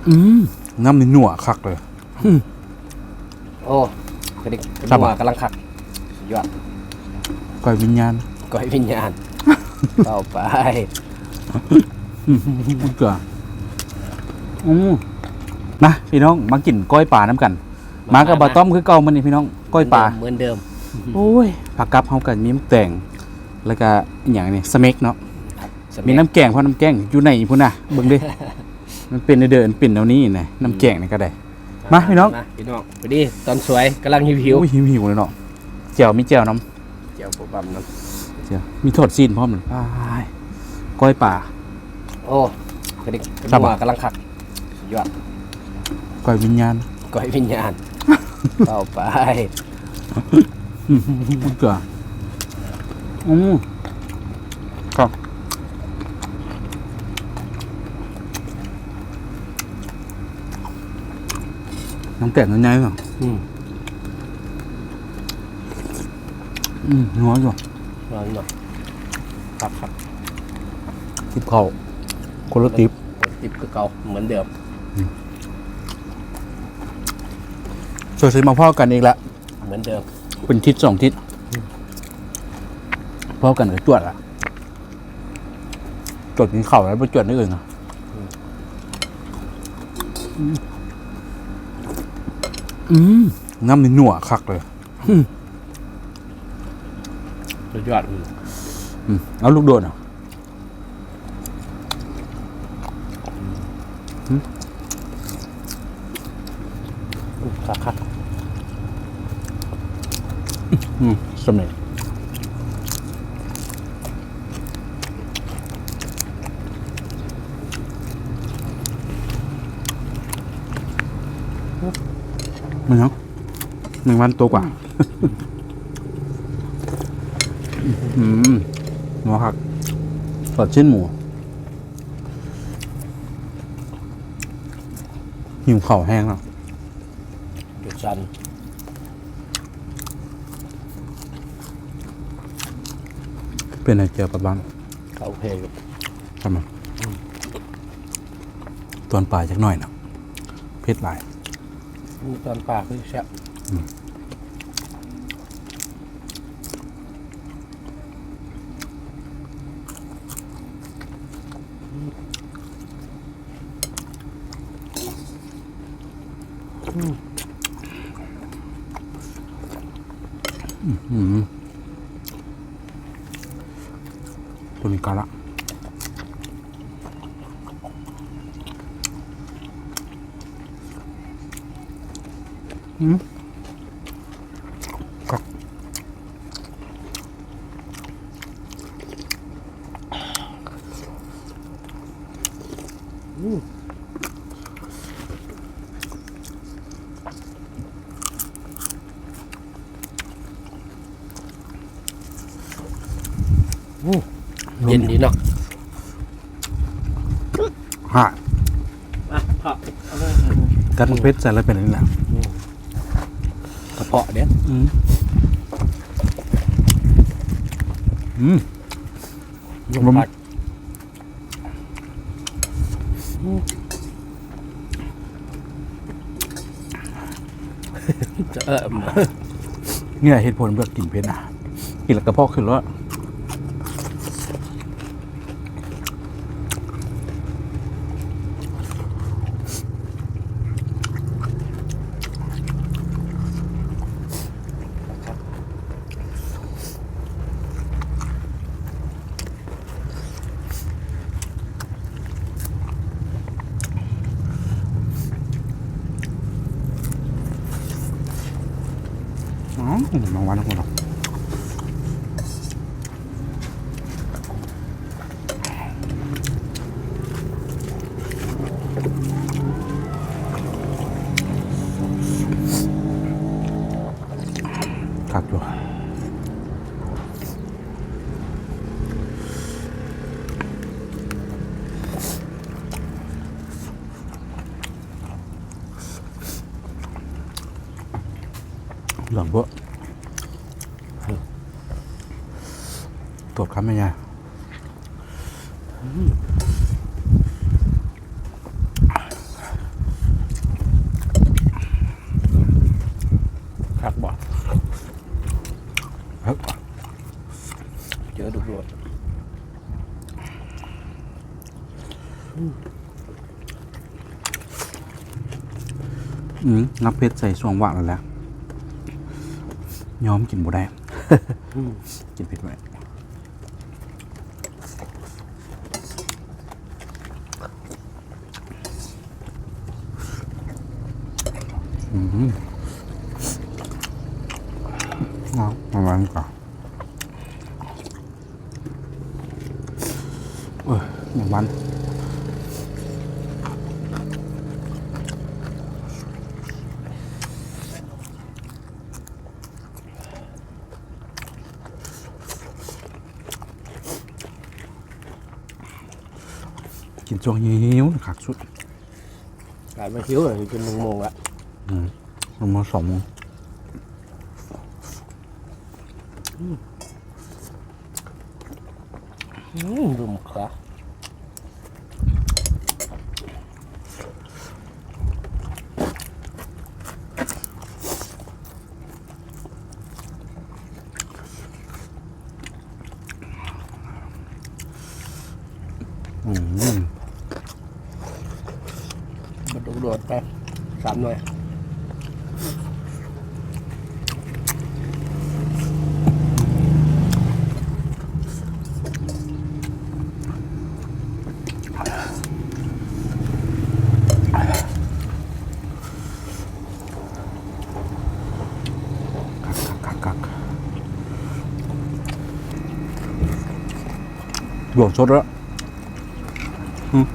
ອືມ ນ້ຳນີ້ນົວຄັກເລີຍ. ໂອ້ ກະດິກ ກະນົວກຳລັງຄັກ ສຸດຍອດ. ກ້ອຍວິນຍານ ກ້ອຍວິນຍານ ເຂົ້າໄປ. ອືມ ມາພີ່ນ້ອງ ມາກິນກ້ອຍປານຳກັນ. ມາກັບບ່າວຕ້ອມຄືເກົ່າມື້ນີ້ພີ່ນ້ອງ ກ້ອຍປາ ເໝືອນເດີມ ເໝືອນເດີມ. ໂອ້ຍ ພາກັບເຮົາກໍມີໝາກແຕງ ແລ້ວກໍອີ່ຫຍັງນີ້ ສະເໝັກເນາະ ມີນ້ຳແກງ ເພາະນ້ຳແກງຢູ່ໃນພຸ້ນນະ ເບິ່ງເດ້ ມັນເປັນເດີ ມັນເປັນແນວນີ້ນະ ນ້ຳແກງນີ້ກໍໄດ້. ມາພີ່ນ້ອງ ມາພີ່ນ້ອງ ພໍດີຕອນສວຍກຳລັງຫິວໆ. ໂອ້ຍ ຫິວໆເລີຍເນາະ. ແຈ່ວ ມີແຈ່ວນຳ ແຈ່ວບໍ່ບຳນຳ ແຈ່ວ ມີທອດຊີ້ນພ້ອມ. ອ້າຍ ກ້ອຍປາ ໂອ້ ກະດິກ ກະນົວກຳລັງຄັກ ສຸດຍອດ. ກ້ອຍວິນຍານ ກ້ອຍວິນຍານ ເຂົ້າໄປ. ອືມ ເກືອ ອືມ ຄັກ. ນ້ຳແກງໃຫຍ່ໆເນາະ. ອືມ ອືມ ນົວຢູ່ ນົວຢູ່ ຄັກໆ. ຕິບເຂົ້າ ຄົນລະຕິບ ຄົນລະຕິບຄືເກົ່າ ເໝືອນເດີມ. ອືມ ເທື່ອຊິມາພໍ້ກັນອີກແລ້ວ ເໝືອນເດີມ ເປັນທິດສອງທິດ. ອືມ ພໍ້ກັນກໍຈວດລະ ຈວດກິນເຂົ້າແລ້ວ ບໍ່ຈວດແນວອື່ນນະ. ອືມ ອືມ ນ້ຳນີ້ນົວຄັກເລີຍ. ອືມ ສຸດຍອດ. ອືມ ເອົາລູກໂດດນະ. ອືມ ຄັກໆ. ອືມ ສະເໝັກ ແມ່ນຫຍັງ? ແມງວັນໂຕກວ່າ. ອືມ ນົວຄັກ ທອດຊີ້ນໝູ. ຫິວເຂົ້າແຮງແລ້ວ ຈຸດສັ່ນ. ເປັນໄງແຈ່ວປາບ້ານ? ກໍໂອເຄຢູ່. ທຳໄມ? ອືມ ຕອນປາຈັກໜ້ອຍນະ ເຜັດຫຼາຍ. ອືມ ຕອນປາຄືແຊບ. ອືມ ອືມ ອືມ ຕົວນີ້ກະລະ. ອືມ ຄັກ. ອືມ ອືມ ເຢັນດີເນາະ. ຮະ ອ່ະ ພັກ ກັດໝາກເຜັດໃສ່ແລ້ວເປັນອັນນີ້ນະ. ອືມ ກະເພາະເດ້. ອືມ ອືມ ລົມພັດ. ອືມ ຈະເອີ້ມ ນີ້ແຫຼະເຫດຜົນບໍ່ຢາກກິນເຜັດນະ ກິນແລ້ວກະເພາະຂຶ້ນໂລດ. ອືມ ມາວັນພຸ້ນເນາະ. ຄັກຢູ່. ຫຼອງເບິ່ງ ໂຕດຄຳໃຫຍ່ໆ. ອືມ. ອືມ ນັບເຜັດໃສ່ຊ່ວງວ່າງນັ້ນແຫຼະ ຍອມກິນບໍ່ໄດ້ ອືມ ກິນເຜັດໄວ້ ອືມ ເອົາ ເອົາໄວ້ກ່ອນ. ເອີ ແມງວັນ ກິນຊ່ວງຫິວໆ ຄັກສຸດ ກາຍມາຫິວ ຈົນໜຶ່ງໂມງລະ ອືມ ປະມານສອງໂມງ ອືມ. ອືມ ລົມຂາ ອືມ ປາດຸກໂດດໄປສາມໜ່ວຍ ຄັກໆໆໆ ດວງສົດແລ້ວ ອືມ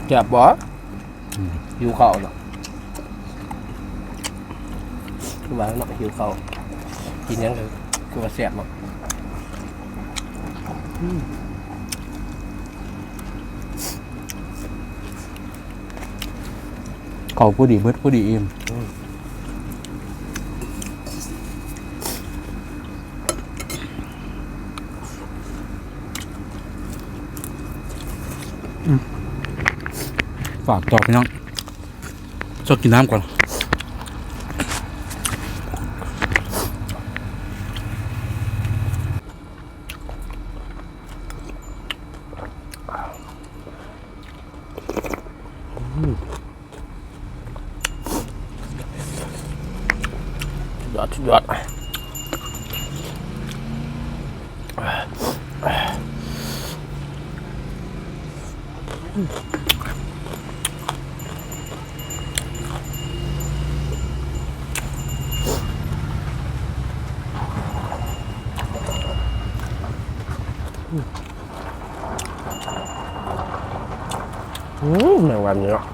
ແຊບບໍ່? ອືມ ຫິວເຂົ້າເນາະ ຄືວ່າເນາະ ຫິວເຂົ້າ ກິນຫຍັງກໍຄືວ່າແຊບເນາະ ອືມ. ເຂົ້າພໍດີເບິດ ພໍດີອີ່ມ ອືມ ອືມ ຝາກຕໍ່ພີ່ນ້ອງ ຊອກກິນນ້ຳກ່ອນ. ສຸດຍອດ ສຸດຍອດ ອືມ ແມງວັນນີ້ເນາະ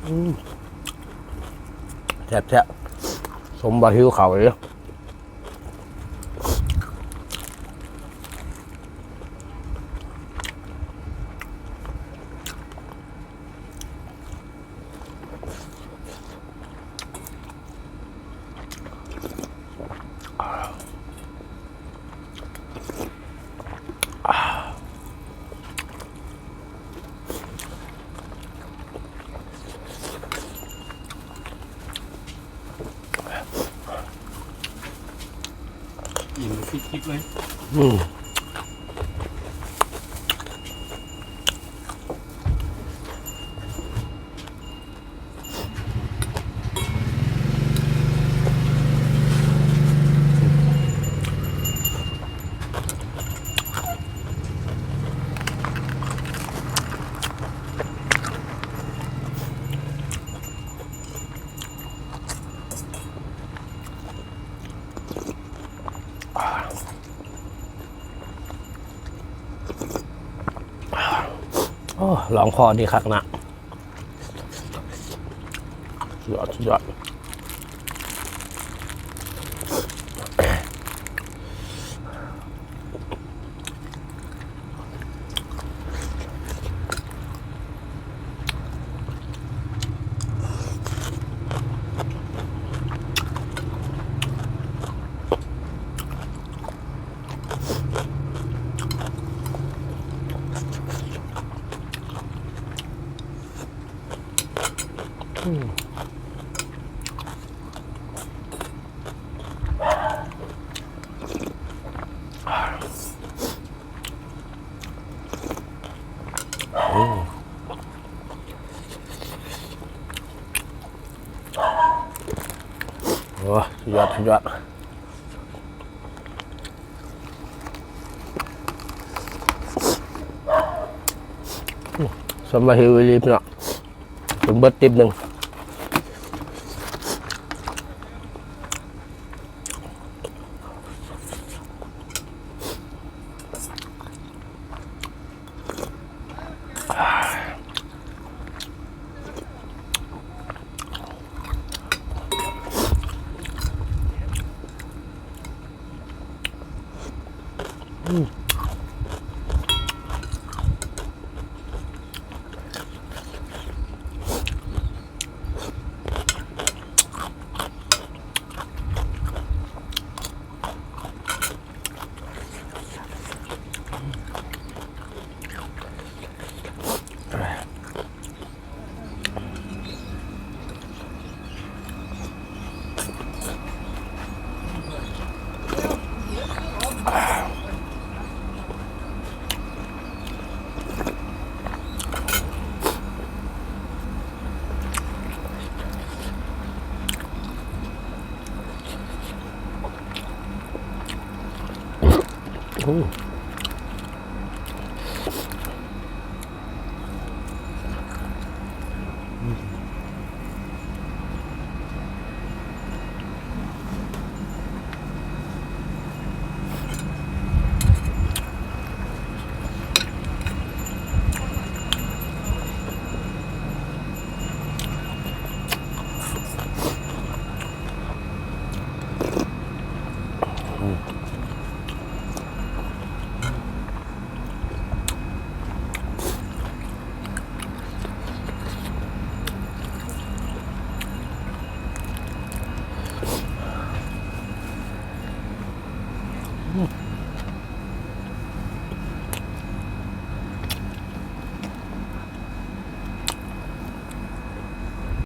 ອືມ ແຊບໆ ສົມວ່າຫິວເຂົ້າເດ້. ອີ່ມ ປິດຄລິບເລີຍ ອືມ. ໂອ້ ລອງຄໍນີ້ຄັກນະ ສຸດຍອດ ສຸດຍອດ. ອື ສ່ວນວ່າຫິວອີ່ຫຼີພີ່ນ້ອງ ຈົນເບິດຕິບໜຶ່ງ. ໂອ້